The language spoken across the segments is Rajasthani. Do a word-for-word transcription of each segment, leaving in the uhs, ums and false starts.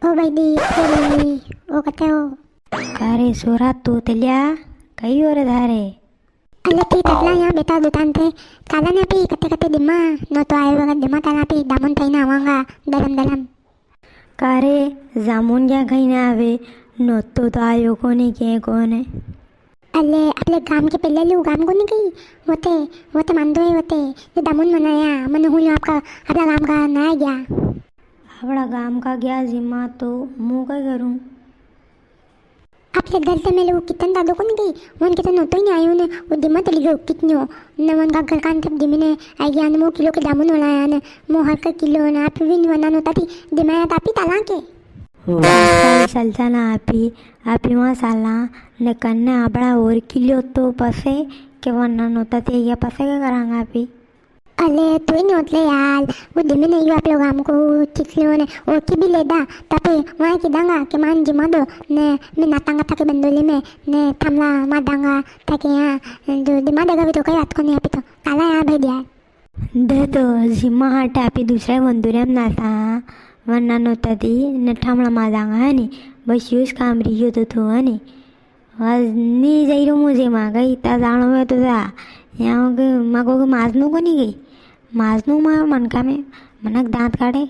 ओ भाई दी, ओ भाई दी, ओ कते हो? कारे सोरा तोतल्या, कई हो रे धारे? अले ती ततला यहाँ बेटा दुकान थे, काला ने पी कते कते दिमा, नो तो आयो बगत दिमा ताला पी, दामुन थई ना आवांगा, दलम दलम। कारे, जामुन क्या खाई ना आवे, नो तो, तो आयो कोने के कोने। अले, अपने गाम के पहले लू गाम कोनी गई, वते, वते मान दो है वते, ये दामुन मनाया, मने हुन आपका, अपना गाम का ना गया। अपना गाम का गया जिमा तो, मु कई करूं? अपने घर से मेले वो कितन दादो कोनी गई, वन कितन होतो ही नहीं आयो ने, वो दिमा तली गयो कितनो, ने वन का घर कान तक दिमी ने, आ गया ने, मो किलो के दामुन वाला आया ने, मो हर का किलो ने, आप भी नहीं वना नोता थी, दिमा या तापी ताला के। वाह, साल चलता ना आपी, आपी वहाँ साला, ने कन्ने आपड़ा और किलो तो पसे, के वरना नोता थे, या पसे क्या करांगा आपी? अले, तू ही नोत ले यार, वो दिमी ने यो आपलो गाम को चिचलो ने, और की भी ले दा, तापे वहाँ की दांगा, के मान जिमा दो, ने, मैं नातांगा थाके बंदोली में, ने, थामला मार दांगा, थाके यहाँ, जो दिमा देगा भी तो कई बात को नहीं आपी तो, काला यहाँ भाई दिया। दे तो जिमा हाटे आपी दूसरा ही वंदुरिया में नाता, वरना नोता दी, ने ठामड़ा मार दांगा, है नी? बस यूज काम रही हो तो तू, है नी? आज नी जाई रो मुझे मां गई, ता जानो है तो जा। यहाँ के मां को के माजनू को नहीं गई। माजनू मां मनका में, मनक दांत काढ़े।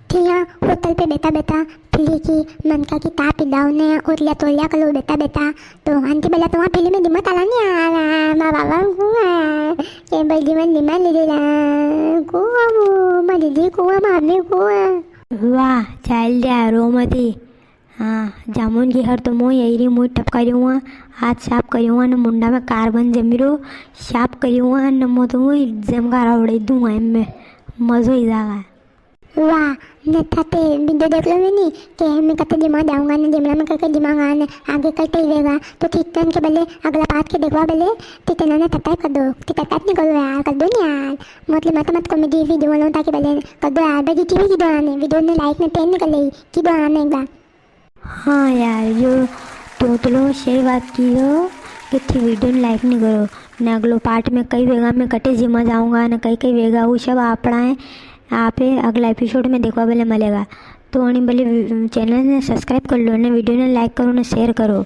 थिया होटल पे बेटा बेटा, फिली की मनका की ता पिदाव ने, ओतल्या तोल्या कलो बेटा बेटा, तो आंटी बोला तो वहाँ फिली में दिमा ताला नहीं आ रहा, माँ बाबा को है, के भाई जीवन दिमा ले लेला, को वो, माँ दीदी को, माँ मम्मी को। वाह, चाल दिया, रो मती। हाँ, जामुन की हर तो मोई आई री, मोई टपका री हुआ, हाथ साफ करी हुआ, ने मुंडा में कार्बन जमी रो, साफ करी हुआ, ने मो तो मोई जमका रावड़े दूंगा इनमें, मजो ही जागा। वाह, ने थाते video देख लो मैंने, के मैं कते दिमाग जाऊंगा ने, दिमाग में करके दिमाग आने, आगे कते ही रहेगा, तो ठीक टाइम के भले अगला पार्ट के देखवा भले, ते तेना ने तताई कर दो, ते तताई नहीं करो यार, कर दो नहीं यार, मतलब मत मत comedy video वालों ताकि भले कर दो यार, बेटी टीवी की दो आने, video ने like ने टेन निकल ले, की दो आने एक बार। हाँ यार, यो तोतलो सही बात की हो कि थी video ने like नहीं करो। ने अगलो पार्ट में कई वेगा में कटे जिमा जाऊंगा ने कई कई वेगा, वो सब आपणा है, आपे अगला एपिसोड में देखवा बले मिलेगा। तो अणी बले चैनल ने सब्सक्राइब कर लो ने वीडियो ने लाइक करो ने शेयर करो।